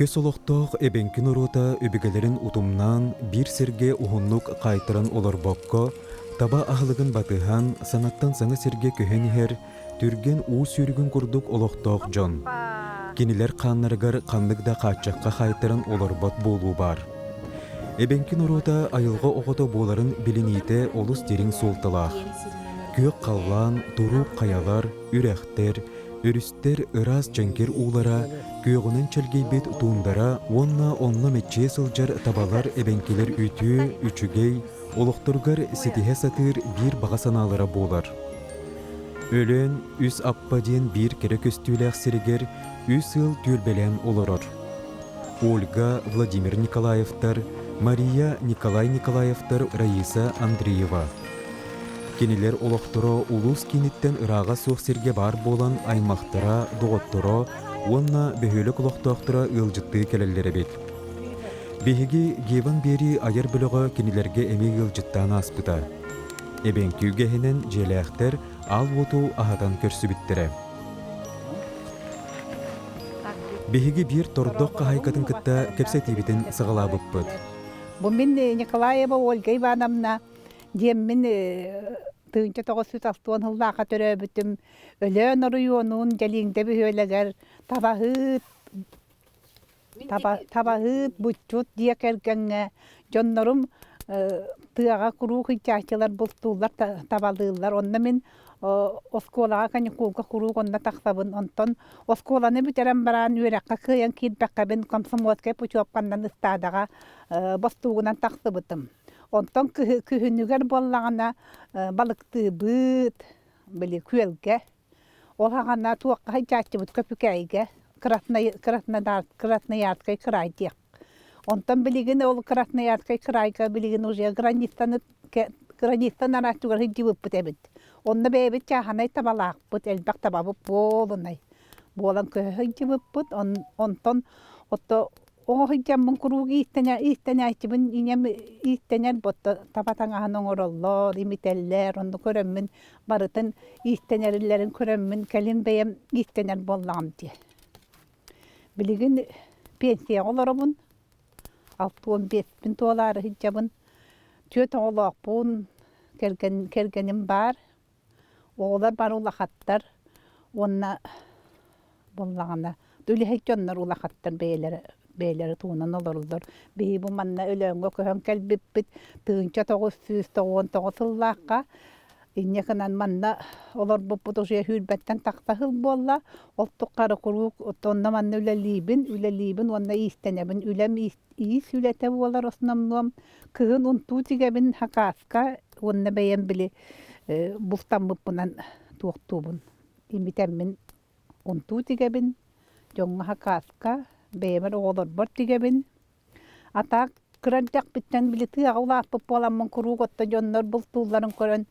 Көс олохтоох эбэҥки норуота өбүгэлэрин утумнаан биир сиргэ уһуннук хаайтаран олорбокко, таба аһылыгын батыһан, саҥаттан саҥа сиргэ көһөн иһэр түргэн уу сүүрүгүн курдук олохтоох дьон. Кинилэр хааннарыгар ханнык да хааччахха хаайтаран олорбот буолуу баар. Эбэҥки норуота айылҕа оҕото буоларын билиниитэ олус дириҥ суолталаах. Күөх халлаан, туруук хайалар, үрэхтэр, өрүстэр ыраас дьэҥкир уулара, күөҕүнэн чэлгийбит туундара уонна онно мэччийэ сылдьар табалар эбэҥкилэр үтүө, үчүгэй, олохторугар ситиһэ сатыыр биир баҕа санаалара буолар. Өлөөн Үс Аппа диэн биир кэрэ көстүүлээх сиригэр үс ыал түөлбэлээн олорор. Ольга, Владимир Николаевтар, Мария, Николай Николаевтар, Раиса Андреева. Кинилэр олохторо улуус кииниттэн ырааҕа суох сиргэ баар буолан аймахтара, доҕотторо уонна бөһүөлэк олохтоохторо ыалдьыттыы кэлэллэр эбит. Биһиги Геван биэрии айар бөлөҕө кинилэргэ эмиэ ыалдьыттаан ааспыта. Эбэҥки үгэһинэн дьиэлээхтэр аал уоту аһатан көрсүбүттэрэ. Биһиги биир тордох хаһаайкатын кытта кэпсэтиибитин саҕалаабыппыт. Бу мин Николаева Ольга Ивановна диэммин 1960 сыллаахха төрөөбүтүм. Өлөөн оройуонун Дьэлиҥдэ бөһүөлэгэр табаһыт Табаһыт, буччут дьиэ кэргэҥҥэ дьоннорум тыаҕа куруук ыйдьааччылар бултууллар, табалыыллар. Онно мин оскуолаҕа каникулга куруук онно тахсабын. Онтон оскуоланы бүтэрэн баран үөрэххэ кыайан киирбэккэбин комсомольскай путевканнан ыстаадаҕа бостуугунан тахсыбытым. Онтон күһүнүгэр буоллаҕына балыктыыбыт, били күөлгэ. Ол аҕана туохха сылдьааччыбыт Көпүкээйгэ Красноярскай кыраай диэх. Онтон билигин ол Красноярскай кыраайга билигин уже границаны границаны арааччыгар сылдьыбыппыт эбит. Онно бэйэбит чааһынай табалаахпыт, элбэх табабыт буолунай. Буолан көһө сылдьыбыппыт. Онтон отто Оҕо сылдьаммын куруук иистэнээччибин ийэм иистэнэр ботто таба таҥаһын оҥороллор, имитэллэр, онно көрөммүн барытын иистэнэриллэрин көрөммүн кэлин бэйэм иистэнэр буоллаҕым дии. Билигин пенсияҕа олоробун, 65-пин туолаары сылдьабын, түөрт оҕолоохпун, кэргэним баар, Оҕолор бары улахаттар уонна буоллаҕына үлэһит дьоннор улахаттар бэйэлэрэ бэйэлэрэ туһунан олороллор. Биһиги бу манна Өлөөҥҥө көһөн кэлбиппит 1999 сыллаахха инньэ гынан манна олорбуппут уже сүүрбэттэн тахса сыл буолла. Ол тухары куруук онно-манна үлэлиибин, үлэлиибин уонна иистэнэбин. Үлэм иис үлэтэ буолар основном. Кыһын унтуу тигэбин хакаска уонна бэйэм били бултаммыппынан туохтуубун имитэммин унтуу тигэбин, дьоҥҥо хакаска, бэйэбэр оҕолорбор тигэбин. А так кыра эрдэхпиттэн били тыаҕа улааппыт буоламмын куруук отто дьоннор бултуулларын көрөн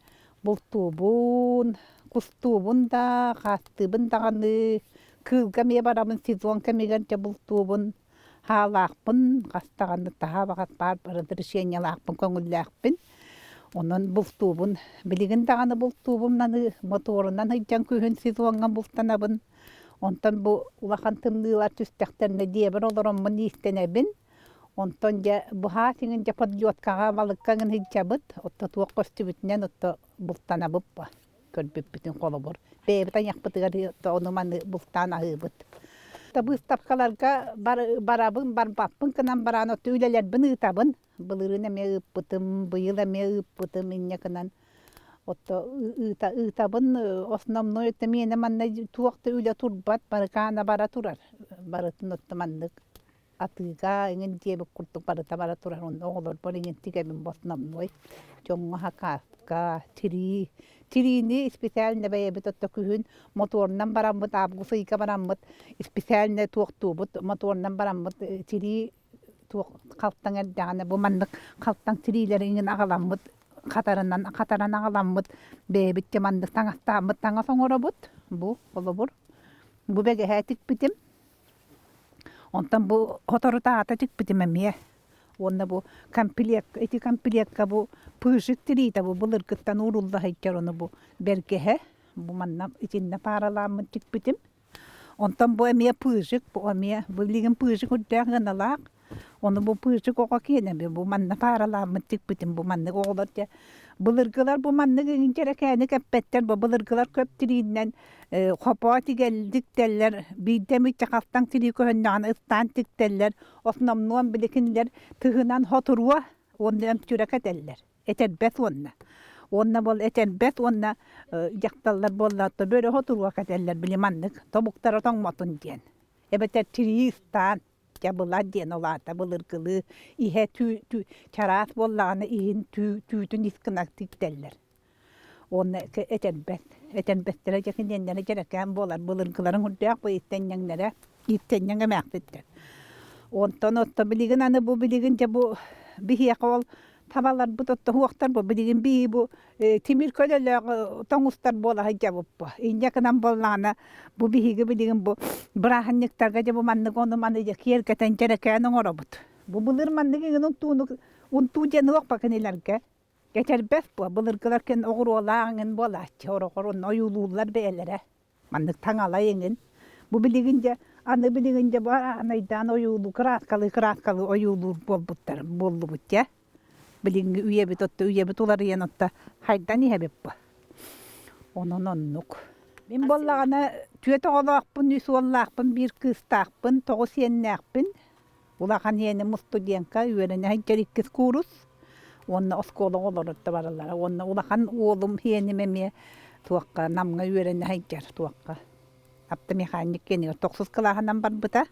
бултуубун, кустуубун да, хаастыыбын даҕаны, кыылга эмиэ барабын сезон кэмигэр дьэ бултуубун. Хаалаахпын, хас даҕаны таһаа баҕас баар разрешениелаахпын, көҥүллээхпин. Онон бултуубун. Билигин даҕаны бултуубун маны мотуорунан сылдьан күһүн сезоҥҥа бултанабын. Онтон бу улахан тымныылар түстэхтэринэ дьиэбэр олороммун иистэнэбин. Онтон дьэ быһаа сиҥин дьэ подлеткаҕа балыкка гын сылдьабыт. Отто туох көстүбүтүнэн отто бултанабыт көрбүппүтүн холобур бэйэбит айахпытыгар ону-маны бултаан аһыыбыт. Быыстапкаларга барабын, барбаппын гынан баран оту үлэлэрбин ыытабын. Былырыын эмиэ ыыппытым, быйыл эмиэ ыыппытым инньэ гынан отто ыыта ыытабын основной это миэнэ манна туох да үлэ турбат барыкаана бара турар. Барытын отто маннык атыыга эҥин диэбит курдук барыта бара турар онно оҕолорбор иҥин тигэбин основной дьоҥҥо хакааска тирии тириини специально бэйэбит отто күһүн мотуорунан бараммыт август ыйга бараммыт специально туохтуубут мотуорунан бараммыт тирии туох халтаҥ эрдэҕинэ бу маннык халтаҥ тириилэри иҥин аҕаламмыт хатарынан хатаран аҕаламмыт бэйэбит те маннык таҥастааммыт таҥас оҥоробут бу холобур бу бэгэһээ тикпитим. Онтон бу соторутааҕыта тикпитим эмиэ. Уонна бу комплект, ити комплекка бу пыжик тириитэ бу былыргыттан уурулла сылдьар ону бу бэргэһэ. Бу манна итиннэ пааралааммын тикпитим. Онтон бу эмиэ пыыжык, бу эмиэ билигин пыыжык үрдээх гыналаах. Ону бу пыыжык оҕо киэнэби бу манна пааралааммыт тикпитим бу маннык оҕолор дьэ былыргылар бу маннык иҥин дьэрэкээни кэппэттэр бу былыргылар көп тирииннэн хопоо тигэлликтэллэр биирдэ эмит халтаҥ тирии көһүннэҕинэ ыстаан тиктэллэр основнуон били кинилэр тыһынан хотуруо уонна өмтүрэ кэтэллэр этэрбэт уонна уонна бол этэрбэт уонна дьахталлар буоллаатта бөрө хотуруо кэтэллэр били маннык тобуктара тоҥмотун диэн эбэтэр тирии ыстаан дьабыла диэн ол аата былыргылыы иһэ түү түү чараас буоллаҕына иһин түү түүтүн ис гына тиктэллэр уонна этэрбэт этэрбэттэрэ дьэ киниэннэрэ дьэрэкээн буолар былыргыларын үрдээх бу иттэнньэҥнэрэ иттэнньэҥ эмээхситтэр онтон отто билигин аны бу билигин дьэ бу биһиэхэ ол табаларбыт оттоһуохтар бу билигин бии бу тимир көлөлөөх тоҥустар буола сылдьабыппы инньэ гынан буоллаҕына бу биһиги билигин бу бырааһынньыктарга дьэ бу маннык ону маны дьэ киэргэтэн дьэрэкээн оҥоробут бу былыр маннык иҥин унтууну унтуу диэн уохпа кинилэргэ этэрбэс буо былыргылар кэн оҕуруолаах иҥин буолааччы ороҕор онно ойуулууллар бэйэлэрэ маннык таҥалай иҥин бу билигин дьэ аны билигин дьэ бу анайдаан ойуулуу кырааскалыы кырааскалыы ойуулуур буолбуттар буоллубут дьэ билиҥҥи үйэбит отто үйэбит уларыйан отто хайдан иһэбит бу онон оннук мин буоллаҕына түөрт оҕолоохпун үс уоллаахпын биир кыыстаахпын тоҕус сиэннээхпин Улахан иэним студентка үөрэнэ сылдьар иккис куурус уонна оскуола оҕолоро да бараллара уонна улахан уолум иэним эмиэ туохха Намҥа үөрэнэ сылдьар туохха автомеханик киэнигэр тохсус кылааһынан барбыта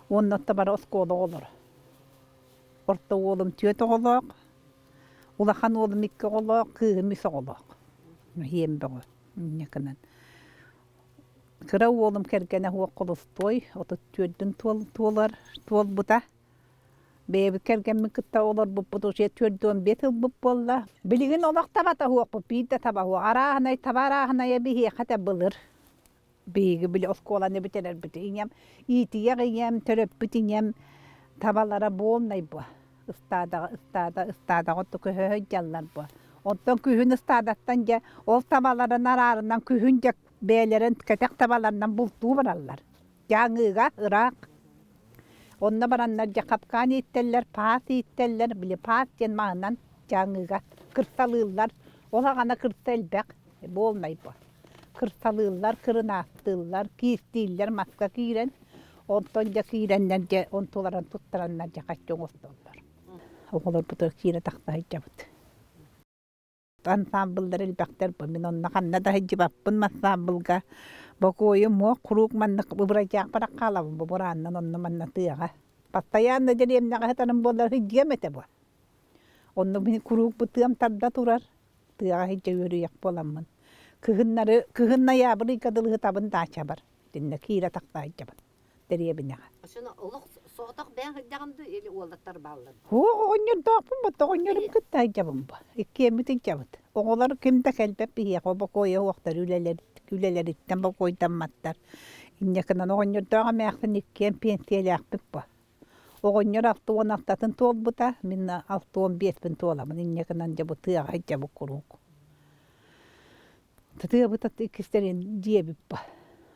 уонна отто бары оскуола оҕолоро орто уолум түөрт оҕолоох улахан уолум икки оҕолоох кыыһым үс оҕолоох иэм бөҕө инньэ гынан Кыра уолум кэргэнэ суох холостуой, 34-н туолар туолбута. Бэйэбит кэргэммин кытта олорбуппут уже 45 ылбыт буолла. Билигин олох табата суохпут, биир да таба суох. Арааһынай таба арааһынайа биһиэхэ да былыр. Биһиги били оскуоланы бүтэрэрбит ийэм, иитийэх ийэм, төрөппүт ийэм табалара буолнай буо. Ыстаадаҕа ыстаада ыстаадаҕа оту көһө сылдьаллар буо. Оттон күһүн ыстаадаттан дьэ ол табаларын араарынан күһүн дьэ бэйэлэрин кэтэх табаларынан бултуу бараллар. Дьааҥыга ыраах. Онно бараннар дьэ хапкаан ииттэллэр, паас ииттэллэр, били паас диэн маһынан дьааҥыга кырсалыыллар. Ол аҕана кырса элбэх, буолнай бу. Кырсалыыллар, кырынаастыыллар, киистииллэр маска киирэн, онтон дьэ киирэннэр дьэ онтуларын туттараннар дьэ хаччы оҥостоллор. Оҕолорбутугар киирэ тахса сылдьабыт. Ансаамбыллар элбэхтэр бу мин онно ханна да сылдьыбаппын ансаамбылга бокуойум муох куруук маннык бырайдьаахпар хаалабын бу бурааннан онно манна тыаҕа постоянно дэриэбинэҕэ сытарым буоллар сылдьыам этэ бу онно мин куруук бу тыам тарда турар тыаҕа сылдьа үөрүйэх буоламмын кыһыннары кыһын ноябрь ыйга дылы сытабын даачабар итиннэ киирэ тахса сылдьабын дэриэбинэҕэ. Ошону олох соҕотох бэйэҥ сылдьаҕын дуу или уолаттар бааллар? Суох оҕонньордоохпун бу оҕонньорум кытта сылдьабын бу. Иккиэммит сылдьабыт. Оҕолор ким да кэлбэт биһиэхэ бокуойа суохтар үлэлэриттэн бокуойдамматтар. Инньэ гынан оҕонньордоох эмээхсин иккиэн пенсиялаахпыт бу. Оҕонньор 66-атын туолбута, мин 65-пин туоламын. Инньэ гынан дьэ бу тыаҕа сылдьабыт куруук. Тыабыт иккистэрин дьиэбит ба.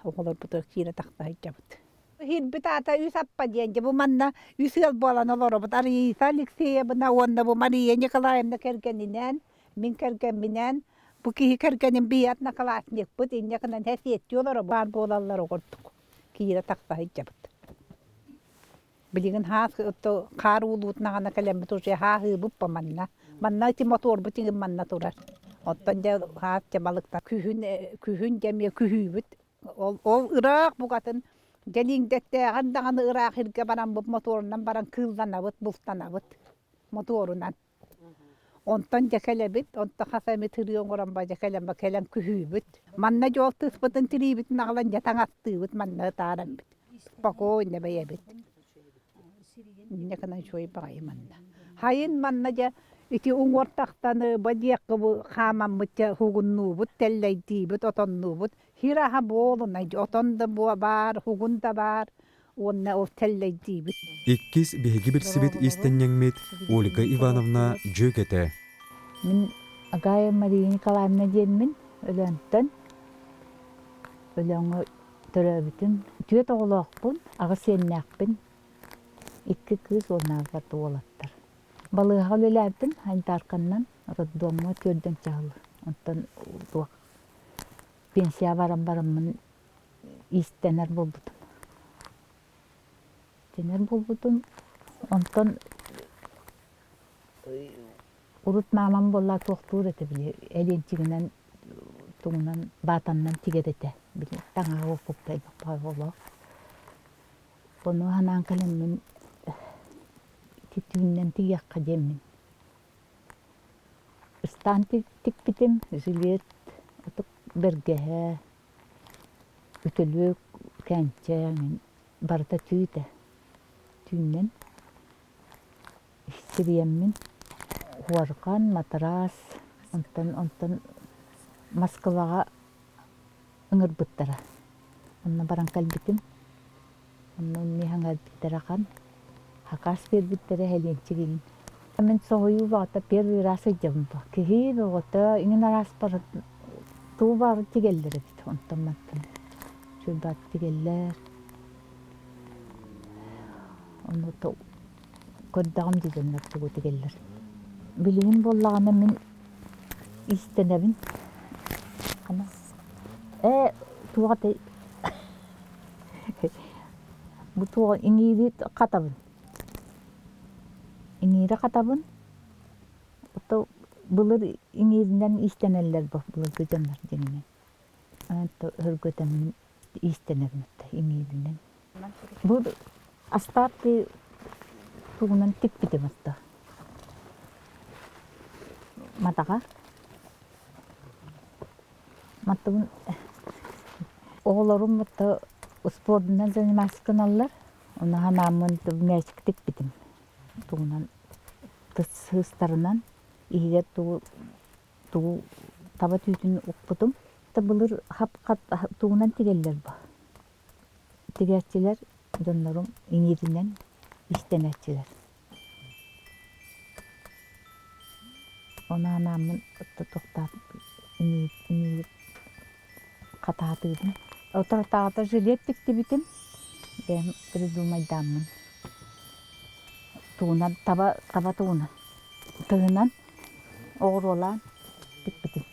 Оҕолорбутугар киирэ тахса сылдьабыт. Иһирбит аата үс аппа диэн дьэ бу манна үс ыал буолан олоробут. Арииса Алексеевна уонна бу Мария Николаевна кэргэнинээн, мин кэргэмминээн, бу киһи кэргэним биир одноклассникпыт, инньэ гынан сэсиэттии олоробут. Баар буолаллар оҕордук киирэ тахса сылдьабыт. Билигин хаас хаар уулуутунаҕына кэлэммит уже хааһыыбыт по манна. Манна ити мотуорбут иҥин манна турар. Оттон дьэ хаас дьэ балыктар күһүн күһүн дьэ эмиэ күһүүбүт. Ол ол ыраах букатын дьэлиҥдэттээҕин даҕаны ыраах иргэ бараммыт мотуорунан баран кыылланабыт, бултанабыт мотуорунан. Онтон дьэ кэлэбит, онтон хас эмит ырыа оҥорон ба дьэ кэлэн ба кэлэн күһүүбүт. Манна дьол тыспытын тириибитин аҕалан дьэ таҥастыыбыт, манна ытаараммыт. Спокойно бэйэбит. Инньэ гынан үчүгэй баҕайы манна. Хайын манна дьэ ити уҥуор тахсан ба диэххэ бу хаамаммыт дьэ уһугуннуубут, тэллэйдиибит, отоннуубут. Сир аһа буолунай отон да баар, уһугун да баар уонна ол тэллэйдиибит. Иккис биһиги билсибит иистэнньэҥмит Ольга Ивановна дьүөгэтэ. Мин Агая Мария Николаевна диэммин Өлөөнтөн. Өлөөҥҥө Төрөөбүтүм. Түөрт оҕолоохпун, аҕыс сиэннээхпин. Икки кыыс уонна уолаттар. Балыыһаҕа үлэлээбитим Айдарканнан, роддомҥа түөрдэн чаһыл. Онтон туох пенсия баран бараммын иистэнэр буолбутум. Иистэнэр буолбутум. Онтон Урут маамам буолла туохтуур этэ били элиэнчигинэн тугунан баатаннан тигэр этэ били таҥаһа уоппуппа элбэх олох. Ону санаан кэлэммин ити түүннэн тигиэххэ диэммин ыстаан тикпитим жилет отук бэргэһэ үтүлүк кээнчэ барыта түү этэ түүннэн Сириэммин уорҕан, матараас, онтон онтон Москваҕа ыҥырбыттара. Онно баран кэлбитим. Онно миэхэ ыҥырбыттара ахан. Хакас биэрбиттэрэ Элиэнчик игин. Мин соһуйуу баҕата первый раз сылдьабын бу. Киһи бөҕөтө иҥин араас бары тугу баҕар тигэллэр эбит онтон мантан. Чуйбаат тигэллэр. Ону көрдөҕүм дии дьоннор тугу тигэллэр. Билигин буоллаҕына мин иистэнэбин. Хана ээ туох этэй бу туох иҥиири хатабын. Иҥиири хатабын. Ото былыр иҥииринэн иистэнэллэр бу былыргы дьоннор дьиҥинэн. Өһүргэтэммин иистэнэбин иҥииринэн. Бу Астаапты тугунан тикпитим отто. Матаҕа. Маттыбын оҕолорум отто спордунан заниматься гыналлар. Ону ханааммын мээчик тикпитим. Тугунан сыыстарынан иһигэр тугу тугу таба түүтүн укпутум. Былыр хап-хап тугунан тигэллэр бу. Тигээччилэр дьоннорум иҥииринэн иистэнээччилэр. Ону анааммын тохтоот иҥиир хатаатыыбын. Отторутааҕыта жилет тиктибитим, бэйэм придумайдааммын. Тугунан таба таба тугунан тыһынан оҕуруолаан тикпитим.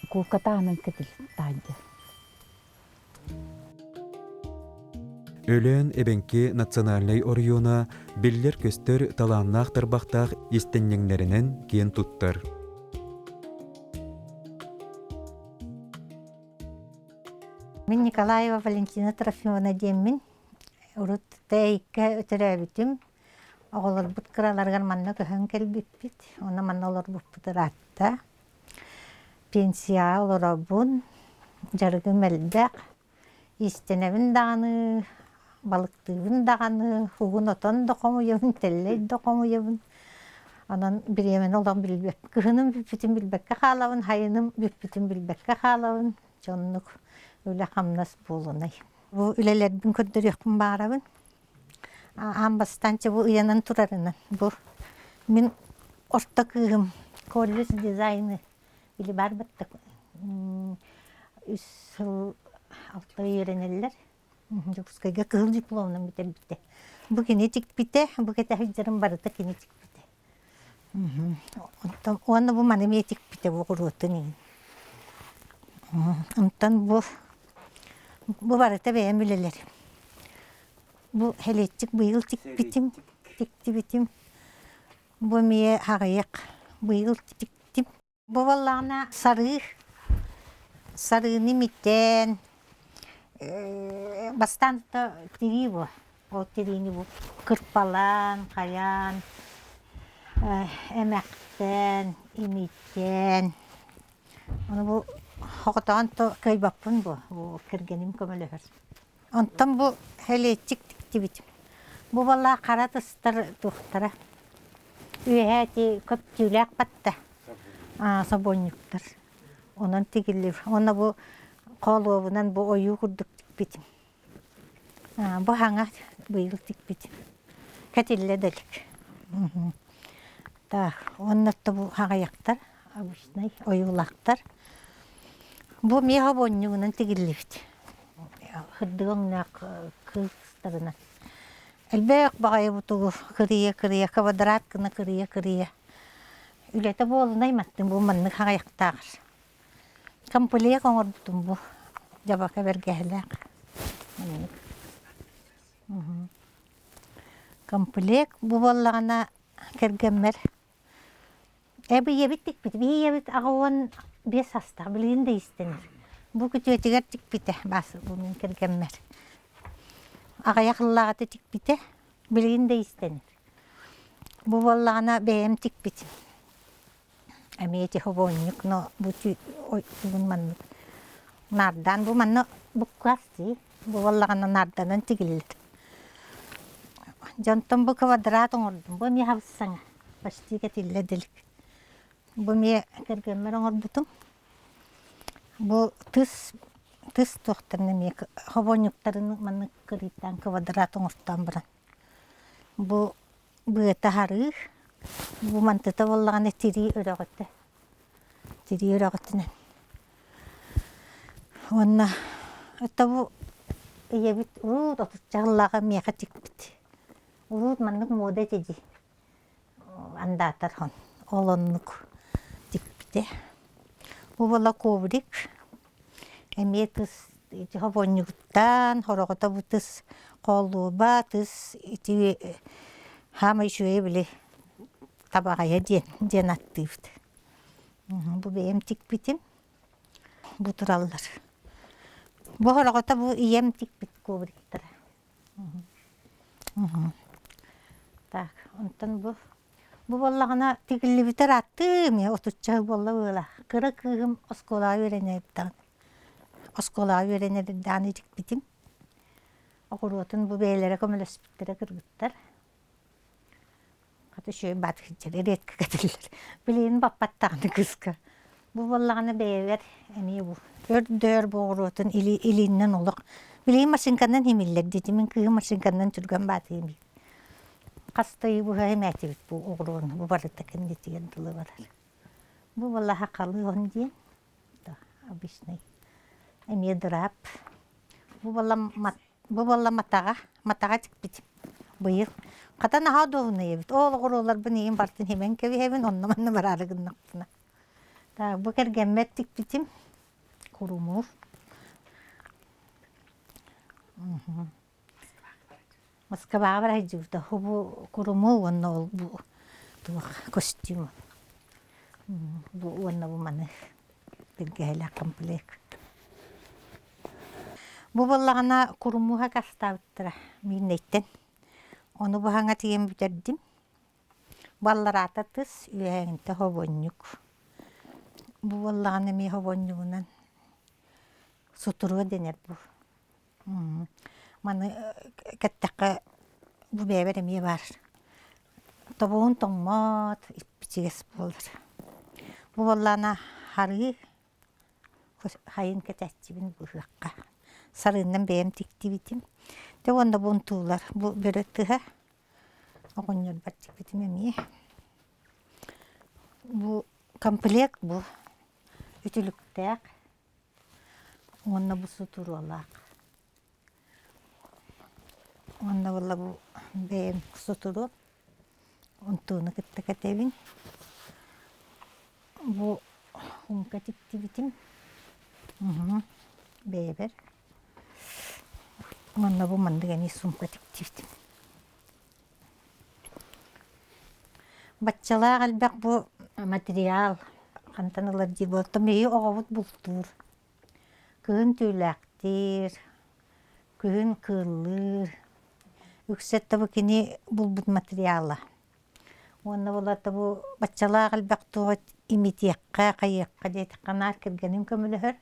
Куукка таһынан кэтил таһырдьа. Өлөөн эбэҥки национальнай оройуона биллэр-көстөр талааннаах тарбахтаах истэнньэҥнэринэн киэн туттар. Мин Николаева Валентина Трофимовна диэммин. Урут Тэйиккэ төрөөбүтүм. Оҕолорбут кыраларыгар манна көһөн кэлбиппит. Онно манна олорбуппут ыраатта. Пенсияҕа олоробун, дьарыгым элбэх. Иистэнэбин даҕаны, балыктыыбын даҕаны, угун отон да хомуйабын, тэллэй да хомуйабын. Онон бириэмэни олох билбэт. Кыһыным бүппүтүн билбэккэ хаалабын, сайыным бүппүтүн билбэккэ хаалабын. Дьэ оннук үлэ-хамнас буолунай. Бу үлэлэрбин көрдөрүөхпүн баҕарабын. Аан бастаан чэ бу ыйанан турарынан бу мин орто кыыһым колледж дизайны били барбыттык үс сыл алта үөрэнэллэр Дьокуускайга кыһыл дипломунан бүтэрбитэ. Бу кини тикпитэ, бу кэтэһэрдэрин барыта кини тикпитэ. Онтон уонна бу маны эмиэ тикпитэ бу оҕуруотун иһин. Онтон бу бу барыта бэйэм үлэлэрим. Бу хэлиэччик быйыл тикпитим, тиктибитим. Бу эмиэ аҕыйах быйыл тиктим. Бу буоллаҕына сарыы, сарыыны имитэн, бастаан тирии бу, ол тириини бу кырпалаан, хайаан, эмэхтээн, имитэн, ону бу хоҕотоон кыайбаппын бу, бу кэргэним көмөлөһөр. Онтон бу хэлиэччик тиктибитим. Бу балаа хара тыстар туохтара үөһээ ити көптүүлээх батта собуонньуктар. Онон тигиллиб. Уонна бу холуобунан бу ойуу курдук тикпитим. Бу хаҥа быйыл тикпитим. Кэтиллэ да илик. Так, уонна бу хаҕайахтар. Обычнай ойуулаахтар. Бу миэхэ бонньугунан тигиллибит. Кырдык өҥнөөх кыыстарынан. Элбэх баҕайы бутугу кырыйа-кырыйа, квадрат гына кырыйа-кырыйа. Үлэтэ буолунай маттын бу маннык хаҕайахтааҕар. Комплект оҥорбутум бу дьабака бэргэһэлээх. Маннык. Комплект бу буоллаҕына кэргэммэр Эб ийэбит тикпит. Биһи ийэбит 85 састаах, билигин да иистэнэр. Бу күтүөтүгэр тикпитэ, баас бу мин кэргэммэр. Аҕыйах ыллааҕыта тикпитэ, билигин да иистэнэр. Бу буоллаҕына бэйэм тикпитим. Эмиэ техобонньук, но бу тугун маннык наардаан бу манна буккаас дии. Бу буоллаҕына наарданан тигиллэр. Дьонтон бу квадрат оҥордум. Бу эмиэ хабыс-саҥа. Почти кэтиллэ делик. Бу эмиэ кэргэммэр оҥорбутум. Бу тыс тыс туохтарын эмиэ хобонньуктарын маннык кырыйтаан квадрат оҥортоон баран. Бу быата харыы, бу мантыта буоллаҕына тирии өрөҕөтө. Тирии өрөҕөтүнэн. Уонна это бу ийэбит урут отучча сыллааҕы миэхэ тикпит. Урут маннык муода этэ дии. Андаатар хон. Ол оннук тикпитэ. Бу буола коврик. Эмиэ тыс ити хобуонньугуттан, хороҕото бу тыс холуоба, тыс ити хаамай үчүгэйэ били табаҕайа диэн диэн аттыыбыт. Бу бэйэм тикпитим. Бу тураллар. Бу хороҕото бу ийэм тикпит ковриктара. Так, онтон бу бу буоллаҕына тигиллибитэ ырааттыы эмиэ отучча сыл буолла быһыылаах. Кыра кыыһым оскуолаҕа үөрэнэрдэҕин оскуолаҕа үөрэнэрдэҕинэ тикпитим. Оҕуруотун бу бэйэлэрэ көмөлөспүттэрэ кыргыттар. Хата үчүгэй баатыгырдьар редко кэтиллэр. Билигин баппат даҕаны кыыска. Бу буоллаҕына бэйэбэр эмиэ бу өрдөөр бу оҕуруотун или илииннэн олох билигин машинканан химиллэр диэтим мин кыыһым машинканан түргэн баатыйым хас да ый быһа химээтибит бу оҕуруону бу барыта кэннитигэр дылы барар. Бу буоллаха халыон диэн обычный эмиэ дыраап. Бу буолла Бу буолла матаҕа, матаҕа тикпитим быйыл. Хата наһаа удобнай эбит. Ол оҕуруоларбын ийэм барытын химэн кэбиһэбин, онно-манна бараары гыннахпына. Так, бу кэргэммэр тикпитим курумуур. Москваҕа бара сылдьыбыта. Бу курумуу уонна ол бу туох костюм. Бу уонна бу маны биргэһэлээх комплект. Бу буоллаҕына курумуһа кастаабыттара мииннэйтэн. Ону быһаҥа тиийэн бүтэрдим. Баллараата тыс, үөһээҥҥитэ хобуонньук. Бу буоллаҕына эмиэ хобуонньугунан сутуруо дэнэр бу. Маны кэттэххэ бу бэйэбэр эмиэ баар. Тобугун тоҥмот, иппичигэс буолар. Бу буоллаҕына харыы Хайын кэтээччибин быһыахха. Сарыыннан бэйэм тиктибитим. Дьэ уонна бу унтуулар, бу бөрө тыһа оҕонньорбор тикпитим эмиэ. Бу комплект бу үтүлүктээх уонна бу сутуруолаах. Уонна буолла бу бэйэм сутуруом Онтуону кытта кэтэбин. Бу хумка тиктибитим. Бэйэбэр. Уонна бу маннык эмиэ сумка тиктибитим. Баччалаах элбэх бу материал хантан ылар дии буолтум. Биһиги оҕобут бултуур. Кыһын түүлээхтиир, күһүн кыыллыыр. Үксэ бу кини булбут материала. Уонна булата бу баччалаах элбэх туох имитиэххэ, хайыахха диэтэххэ наар кэргэним көмөлөһөр.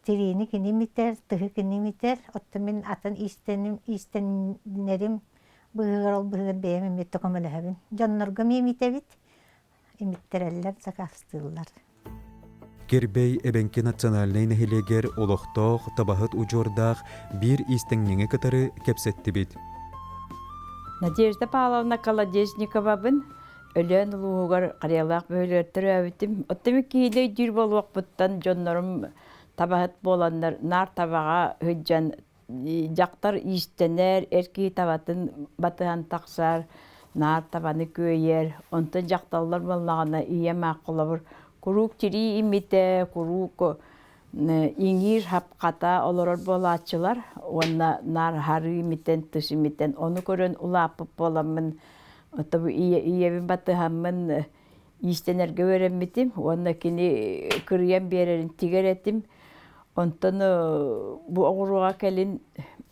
Тириини кини имитэр, тыһы кини имитэр. Оттон мин атын иистэним, иистэнэрим быыһыгар ол быыһыгар бэйэм эмиэ көмөлөһөбүн. Дьоннорго эмиэ имитэбит. имиттэрэллэр, сакаастыыллар. Кирбэй эбэҥки национальнай нэһилиэгэр олохтоох табаһыт удьуордаах биир иистэҥньэҥи кытары кэпсэттибит. Надежда Павловна Колодезниковабын. Өлөөн улууһугар Харыйалаах бөһүөлэгэр төрөөбүтүм. Оттон киһини өйдүүр буолуохпуттан дьоннорум табаһыт буоланнар наар табаҕа сылдьан дьахтар иистэнэр, эр киһи табатын батыһан тахсар, наар табаны күөйэр. Онтон дьахталлар буоллаҕына ийэм аах холобур куруук тирии имитэ, куруук иҥиир хапхата олорор буолааччылар уонна наар харыы имитэн, тыс имитэн ону көрөн улааппыт буоламмын ото ийэбин батыһаммын иистэнэргэ үөрэммитим уонна кини кырыйан биэрэрин тигэр этим. Онтон бу оҕуруоҕа кэлин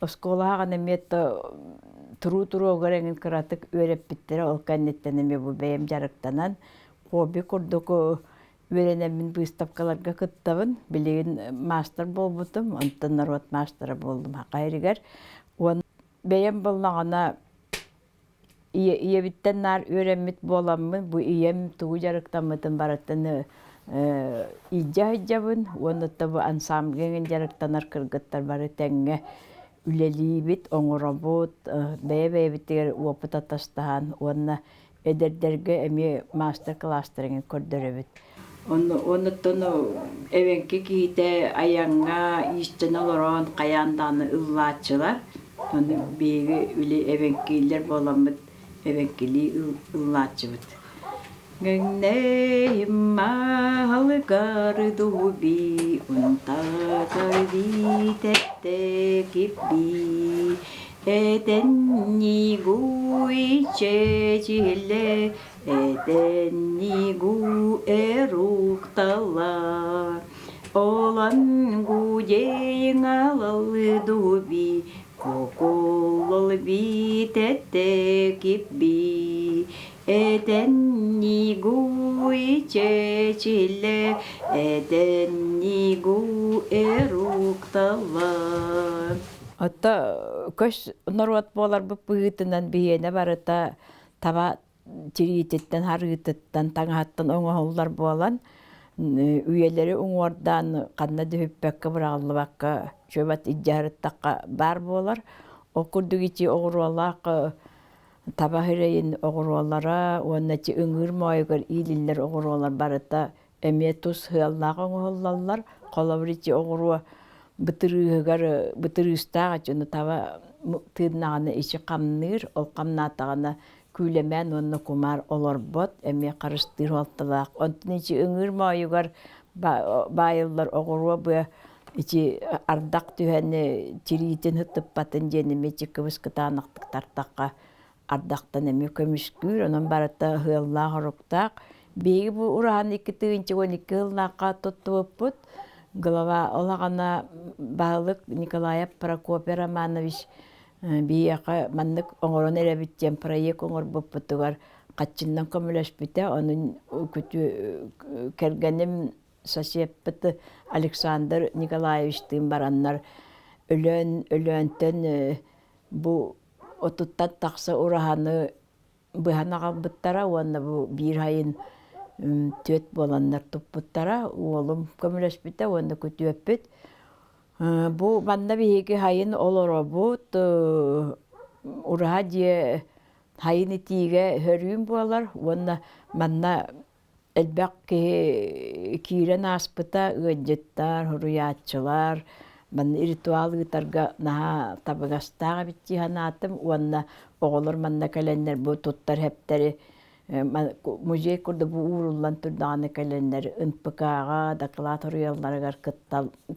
оскуолаҕа эмиэ туруу туруогар эҥин кыратык үөрэппиттэрэ ол кэнниттэн эмиэ бу бэйэм дьарыктанан хобби курдук үөрэнэммин быыстапкаларга кыттабын. Билигин маастар буолбутум, онтон норуот маастара буоллум Хахайрыгар. Уонна бэйэм буоллаҕына Ийэбиттэн наар үөрэммит буоламмын, бу ийэм тугу дьарыктаммытын барытын илдьэ сылдьабын уонна бу ансамбльга эҥин дьарыктанар кыргыттар бары тэҥҥэ үлэлиибит, оҥоробут, бэйэ-бэйэбитигэр уопут атастаһан уонна эдэрдэргэ эмиэ маастар-кылаастар эҥин көрдөрөбүт. Оннуттан эбэҥки киһитэ айаҥҥа иистэнэ олорон хайаан даҕаны ыллааччылар. Ону биһиги били эбэҥкиилэр буоламмыт эбэҥкилии ыллааччыбыт. Ҥэҥнэйим маалыгар дуби унтатар биитэтте кипби этэнни гуй чечиле Этэннигу эруктала, Олангу дейҥалалыдуби, Коколол битетте кипби. Этэннигу ичечиле, Этэннигу эруктала. Отто көс норуот буоларбыт быһыытынан биһиэнэ барыта таба тириититтэн, харыытыттан, таҥаһыттан оҥоһуллар буолан, үйэлэри уҥуордаан ханна да бүппэккэ, быраҕыллыбакка чуобат илдьэ баар буолар. Ол курдук ити оҕуруолаах таба сирэйин оҕуруолара уонна ити ыҥыыр моойугар иилиллэр оҕуруолар барыта эмиэ тус сыаллаах оҥоһуллаллар. Холобур, ити оҕуруо бытырыыһыгар бытырыыстаах ити таба тыыннаҕына ичи хамныыр, ол хамнаатаҕына күүлэмээн уонна кумаар олорбот, эмиэ харыстыыр суолталаах. Онтон ити ыҥыыр моойугар баайыллар оҕуруо быа ити ардах түһэн тириитин ытыппатын диэн эмиэ ити кыбыс кытаанахтык тартахха ардахтан эмиэ көмүскүүр, онон барыта ыһыаллаах-оруктаах. Биһиги бу ураһаны 2012 сыллаахха туттубуппут. Глава олаҕана баһылык Николаев Прокопий Романович биһиэхэ маннык оҥорон эрэбит диэн проект оҥорбуппутугар хаччыннан көмөлөспүтэ. Ону күтү кэргэним соседпыт Александр Николаевичтыын бараннар Өлөөн Өлөөнтөн бу отуттан тахса ураһаны быһан аҕалбыттара уонна бу биир айын түөт буоланнар туппуттара. Уолум көмөлөспүтэ уонна күтүөппүт. Бу манна биһиги хайын олоробут, ураһа дьиэ хайын итиигэ хөрүүн буолар уонна манна элбэх киһи киирэн ааспыта, ыалдьыттар, суруйааччылар манна ритуал ыытарга наһаа табыгастаах эбит дии санаатым уонна оҕолор манна кэлэннэр бу туттар хэптэри музей курдук бу ууруллан турдаҕына кэлэннэр НПК-ҕа дакылаат суруйалларыгар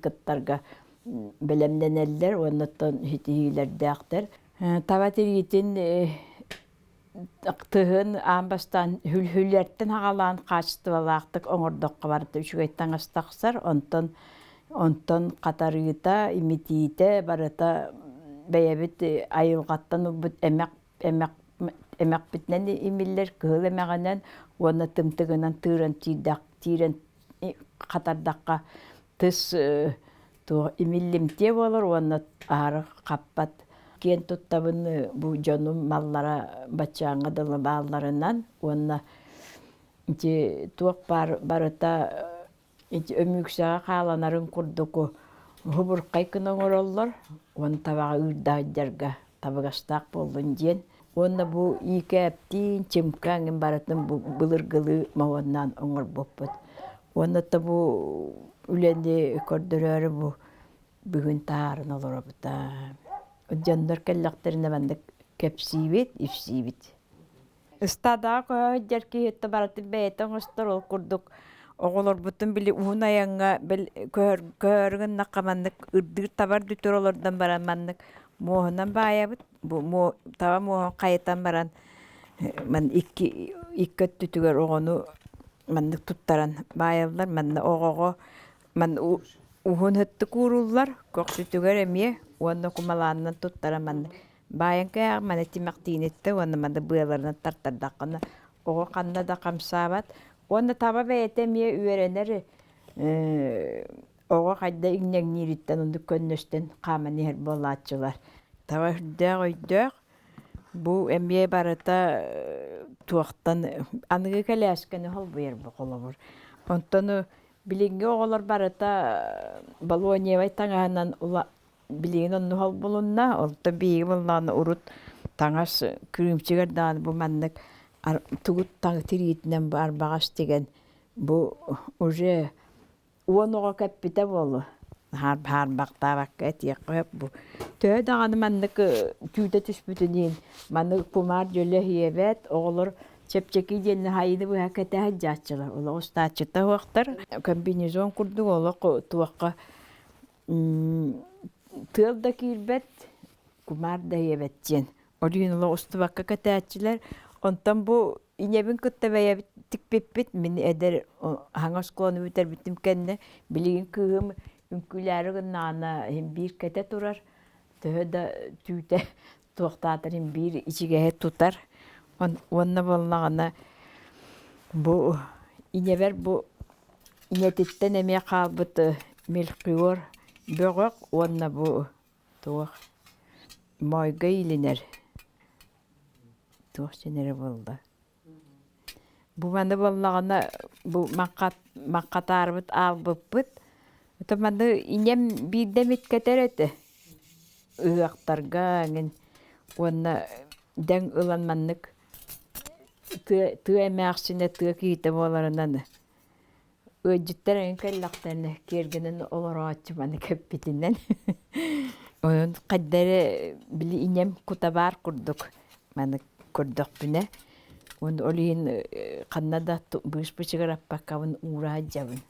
кыттарга бэлэмнэнэллэр уонна оттон ситиһиилэрдээхтэр. Таба тириитин тыһын аан бастаан хүллэртэн аҕалаан хаачыстыбалаахтык оҥордоххо барыта үчүгэй таҥас тахсар. Онтон онтон хатарыыта, имитиитэ барыта бэйэбит айылҕаттан ылбыт эмэх эмэх эмэхпитинэн имиллэр кыһыл эмэҕинэн уонна тымтыгынан тыыран тиирдэх тиирэн хатардахха тыс туох имиллимтиэ буолар уонна аһары хаппат. Киэн туттабын бу дьонум маллара баччааҥҥа дылы баалларынан уонна ити туох баар барыта ити өмүксэҕэ хааланарын курдук хубурхай гына оҥороллор уонна табаҕа ыырдаһыдьарга табыгастаах буоллун диэн. Уонна бу иикээптиин, чымкаҥын барытын бу былыргылыы моһуоннаан оҥорбуппут. Уонна то бу үлэни көрдөрөөрү бу бүгүн таһааран олоробут. Дьоннор кэллэхтэринэ маннык кэпсиибит, ипсиибит. Ыстаадаҕа көһө сылдьар киһи барытын бэйэтэ оҥостор, ол курдук оҕолорбутун били уһун айаҥҥа бэл көһөөрү гыннахха маннык ырдыыр табар бүтэр олордон баран маннык муоһунан баайабыт. Бу таба муоһун хайытан баран ман икки икки өттүтүгэр оҕону маннык туттаран баайаллар. Манна оҕоҕо ман уһун өттүк ууруллар, көхсүтүгэр эмиэ уонна кумалаанынан туттаран маннык Баайан кээҕ маны тимэхтииниттэ уонна маны быаларынан тартардаххына оҕо ханна да хамсаабат уонна таба бэйэтэ эмиэ үөрэнэр оҕо хайда иҥнэҥниириттэн оннук көннөстөн хааман иһэр буолааччылар. Таба үрдээх өйдөөх бу эмиэ барыта туохтан аныгы кэлээскэни холбуйар бу холобур. Онтон билиҥҥи оҕолор барыта балоневай таҥаһынан билигин оннук холбулунна, онтон биһиги буоллаҕына урут таҥас кырыымчыгар даҕаны бу маннык тугут таҥ тириитинэн бу арбаҕас тигэн бу уже уон оҕо кэппитэ буолуо хаарбахтаабакка этиэххэ сөп бу төһө даҕаны маннык түүтэ түспүтүн иһин маны кумаар дьөлө иһиэбэт оҕолор чэпчэки диэнни хайыны быһа кэтэ сылдьааччылар олох устааччыта суохтар комбинезон курдук олох туохха Тыал да киирбэт, кумаар да иэбэт диэн. Ол иһин олох устубакка кэтээччилэр. Онтон бу ийэбин кытта бэйэбит тикпиппит. Мин эдэр хаҥа оскуоланы бүтэрбитим кэннэ билигин кыыһым үҥкүүлээри гыннаҕына иһин биир кэтэ турар. Төһө да түүтэ туохтаатар иһин биир ичигэһи тутар. Уонна буоллаҕына бу ийэбэр бу Ийэтиттэн эмиэ хаалбыт мельхиор бөҕөх уонна бу туох моойго иилинэр туох синэрэ буолла бу маны буоллаҕына бу маҥхатаарбыт аалбыппыт это маны ийэм биирдэ эмит кэтэр этэ ыһыахтарга эҥин уонна дэҥ ылан маннык тыа тыа эмээхсинэ тыа киһитэ буоларынан ыалдьыттар эҥин кэллэхтэринэ киэргэнэн олорооччу маны кэппитинэн онон хайда эрэ били ийэм кута баар курдук маны көрдөхпүнэ уонна ол иһин ханна да быыс бычыгыраппаккабын уура сылдьабын.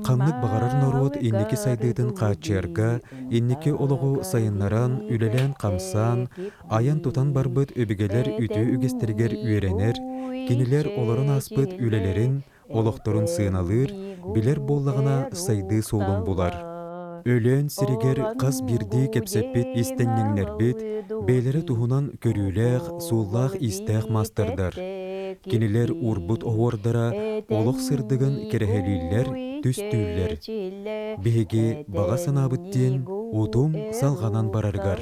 Ханнык баҕарар норуот инники сайдыытын хааччыйарга, инники олоҕу сайыннаран, үлэлээн-хамсаан, айан-тутан барбыт өбүгэлэр үтүө үгэстэригэр үөрэнэр, кинилэр олорон ааспыт үлэлэрин, олохторун сыаналыыр, билэр буоллаҕына сайдыы суолун булар. Өлөөн сиригэр хас биирдии кэпсэппит иистэнньэҥнэрбит бэйэлэрэ туһунан көрүүлээх, суоллаах-иистээх маастардар. Кинилэр уурбут оһуордара олох сырдыгын кэрэһэлииллэр, түстүүллэр. Биһиги баҕа санаабыт диэн утум салҕанан барарыгар.